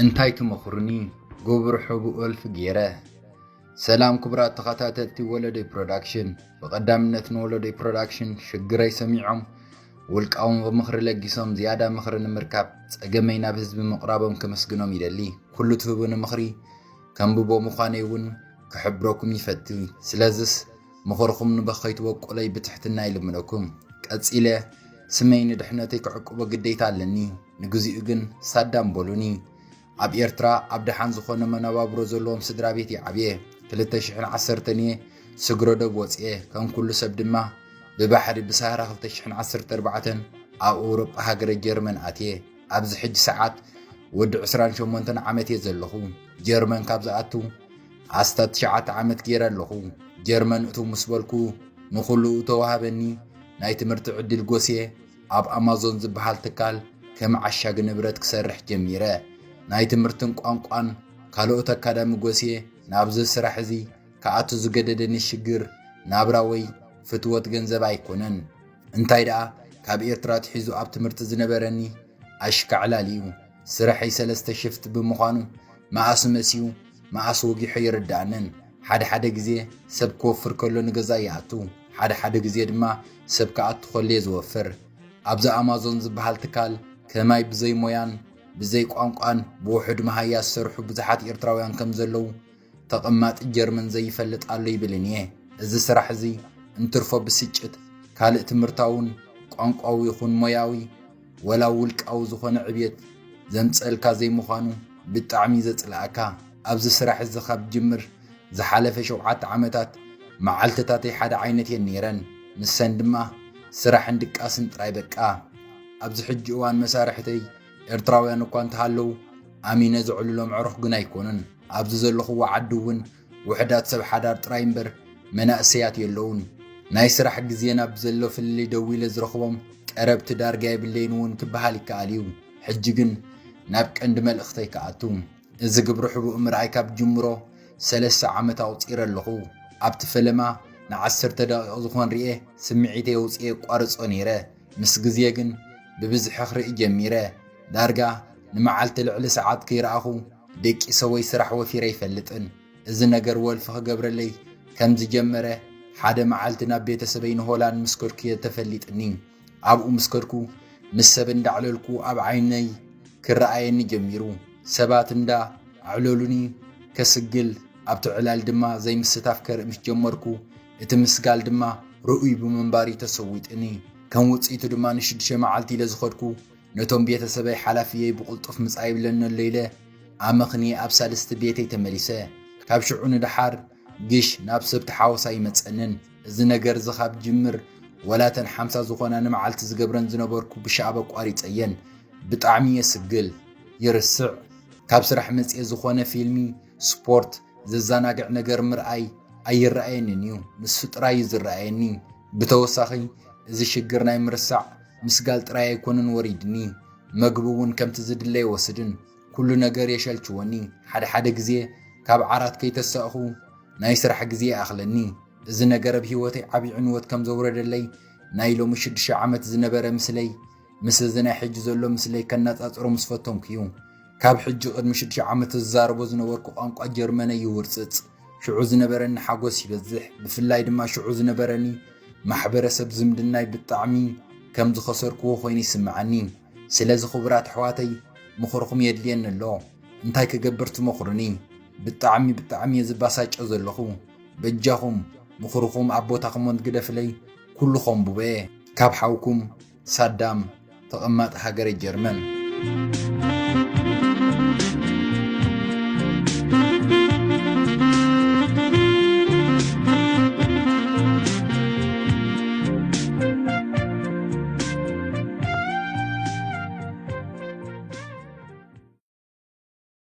እንታይ ክመኽሩኒ? ግብሪ ሕቡእ ወልፊ ገይረ። ሰላም ክቡራት ተኸታተልቲ ወለዶይ ፕሮዳክሽን። ብቐዳምነት ንወለዶይ ፕሮዳክሽን ሽግረይ ሰሚዖም ውልቃዊ ምኽሪ ለጊሶም ዝያዳ ምኽሪ ንምርካብ ጸገመይ ናብ ህዝቢ ምቕራቦም ከመስግኖም ይደሊ። ኩሉ ትህቡኒ ምኽሪ ከንብቦ ምዃነይ እውን ክሕብረኩም ይፈቲ። ስለዝስ ምኽርኹም ንበኸይትወቁለይ ብትሕትና ይልምነኩም። ቀጺለ ስመይ ንድሕነተይ ክዕቅቦ ግዴታ ኣለኒ። ንግዚኡ ግን ሳዳም በሉኒ። ኣብ ኤርትራ ኣብ ደሓን ዝኾነ መነባብሮ ዘለዎም ስድራ ቤት ይዓብየ። ክልተ ሽሕን ዓሰርተን እየ ስግረ ዶብ ወፅየ። ከም ኩሉ ሰብ ድማ ብባሕሪ ብሳህራ ክልተ ሽሕን ዓሰርተ ኣርባዕተን ኣብ ኣውሮጳ ሃገረ ጀርመን ኣትየ። ኣብዚ ሕጂ ሰዓት ወዲ ዕስራን ሸሞንተን ዓመት እየ ዘለኹ። ጀርመን ካብ ዝኣቱ ኣስታት ትሽዓተ ዓመት ገይረ ኣለኹ። ጀርመን እቱ ምስ በልኩ ንኹሉ ተዋሃበኒ ናይ ትምህርቲ ዕድል ጎስየ ኣብ ኣማዞን ዝበሃል ትካል ከም ዓሻጊ ንብረት ክሰርሕ ጀሚረ። ናይ ትምህርትን ቋንቋን ካልኦት ኣካዳሚ ጎስየ ናብዚ ስራሕ እዚ ክኣቱ ዝገደደኒ ሽግር ናብራ ወይ ፍትወት ገንዘብ ኣይኮነን። እንታይ ደኣ ካብ ኤርትራ ኣትሒዙ ኣብ ትምህርቲ ዝነበረኒ ኣሽካዕላል እዩ። ስርሐይ ሰለስተ ሽፍት ብምዃኑ መኣስ መሲዩ መኣስ ወጊሑ ኣይርድኣንን። ሓደ ሓደ ግዜ ሰብ ክወፍር ከሎ ንገዛ ይኣቱ፣ ሓደ ሓደ ግዜ ድማ ሰብ ክኣቱ ከሎ እየ ዝወፍር። ኣብዚ ኣማዞን ዝበሃል ትካል ከማይ ብዘይ ሞያን ብዘይ ቋንቋን ብውሑድ መሃያ ዝሰርሑ ብዙሓት ኤርትራውያን ከም ዘለዉ ተቐማጢ ጀርመን ዘይፈልጥ ኣሎ ይብልን እየ። እዚ ስራሕ እዚ እንትርፎ ብስጭት ካልእ ትምህርታውን ቋንቋዊ ይኹን ሞያዊ ወላ ውልቃዊ ዝኾነ ዕብየት ዘምፀልካ ዘይምዃኑ ብጣዕሚ ዘፅልኣካ። ኣብዚ ስራሕ እዚ ካብ ጅምር ዝሓለፈ ሸውዓተ ዓመታት መዓልትታተይ ሓደ ዓይነት እየን ነይረን። ንሰን ድማ ስራሕን ድቃስን ጥራይ በቃ። ኣብዚ ሕጂ እዋን መሳርሕተይ ኤርትራውያን እኳ እንተሃለዉ ኣሚነ ዘዕልሎም ዕሩኽ ግን ኣይኮኑን። ኣብዚ ዘለኹዎ ዓዲ እውን ውሕዳት ሰብ ሓዳር ጥራይ እምበር መናእሰያት የለውን። ናይ ስራሕ ግዜና ብዘሎ ፍልልይ ደዊለ ዝረኽቦም ቀረብቲ ዳርጋ የብለይን እውን ክበሃል ይከኣል እዩ። ሕጂ ግን ናብ ቀንዲ መልእኽተይ ክኣቱ። እዚ ግብሪ ሕቡእ ምርኣይ ካብ ጅምሮ ሰለስተ ዓመት ኣቑጺረ ኣለኹ። ኣብቲ ፈለማ ንዓሰርተ ደቂቕ ዝኾን ርኤ ስምዒተይ ኣውጽኤ የቋርጾ ነይረ። ምስ ግዜ ግን ብብዝሒ ክርኢ ጀሚረ። ዳርጋ ንመዓልቲ ልዕሊ ሰዓት ከይረኣኹ ደቂሰ ወይ ስራሕ ወፊረ ኣይፈልጥን። እዚ ነገር ወልፊ ክገብረለይ ከም ዝጀመረ ሓደ መዓልቲ ናብ ቤተሰበይ ንሆላንድ ምስ ከድኩ እየ ተፈሊጥኒ። ኣብኡ ምስ ከድኩ ምስ ሰብ እንዳዕለልኩ ኣብ ዓይነይ ክረኣየኒ ጀሚሩ። ሰባት እንዳ ኣዕለሉኒ ከስግል ኣብቲ ዕላል ድማ ዘይምስታፍ ከርኢ ምስ ጀመርኩ እቲ ምስጋል ድማ ርኡይ ብምንባር እዩ ተሰዊጥኒ። ከም ውፅኢቱ ድማ ንሽዱሽተ መዓልቲ ኢለ ዝኸድኩ ነቶም ቤተሰበይ ሓላፍየይ ብቕልጡፍ ምጻ ይብለኒ ኣሎ ኢለ ኣመኽንየ ኣብ ሳልስቲ ቤተይ ተመሊሰ። ካብ ሽዑ ንደሓር ግሽ ናብ ሰብ ተሓወስ ኣይመጸንን። እዚ ነገር እዚ ካብ ጅምር ወላ እተን ሓምሳ ዝኾና ንመዓልቲ ዝገብረን ዝነበርኩ ብሻዕብ ኣቋሪጸየን። ብጣዕሚ የስግል፣ ይርስዕ። ካብ ስራሕ መጽየ ዝኾነ ፊልሚ፣ ስፖርት፣ ዘዘናግዕ ነገር ምርኣይ ኣይረኣየንን እዩ። ንሱ ጥራይ እዩ ዝረኣየኒ። ብተወሳኺ እዚ ሽግር ናይ ምርሳዕ ምስጋል ጥራይ ኣይኮነን ወሪድኒ። መግቢ እውን ከምቲ ዝድለ ይወስድን ኩሉ ነገር የሸልችወኒ። ሓደ ሓደ ግዜ ካብ ዓራት ከይተሳእኹ ናይ ስራሕ ግዜ ይኣኽለኒ። እዚ ነገር ኣብ ህይወተይ ዓቢ ዕንወት ከም ዘውረደለይ ናይ ሎሚ ሽዱሽተ ዓመት ዝነበረ ምስለይ ምስ እዚ ናይ ሕጂ ዘሎ ምስለይ ከነጻጽሮ ምስ ፈተንኩ እዩ። ካብ ሕጂ ቅድሚ ሽዱሽተ ዓመት ዝዛረቦ ዝነበርኩ ቋንቋ ጀርመነይ ይውርጽጽ። ሽዑ ዝነበረኒ ሓጎስ ይበዝሕ። ብፍላይ ድማ ሽዑ ዝነበረኒ ማሕበረሰብ ዝምድናይ ብጣዕሚ ከም ዝኸሰርክዎ ኮይኑ ይስምዓኒ። ስለዚ ክቡራት ኣሕዋተይ ምኽርኹም የድልየኒ ኣሎ። እንታይ ክገብር ትመኽሩኒ? ብጣዕሚ ብጣዕሚ እየ ዝባሳጨ ዘለኹ። በጃኹም ምኽርኹም ኣብ ቦታኹም ግደፍለይ። ኩሉ ከንብቦ እየ። ካብ ሓውኩም ሳዳም ተቐማጢ ሃገረ ጀርመን።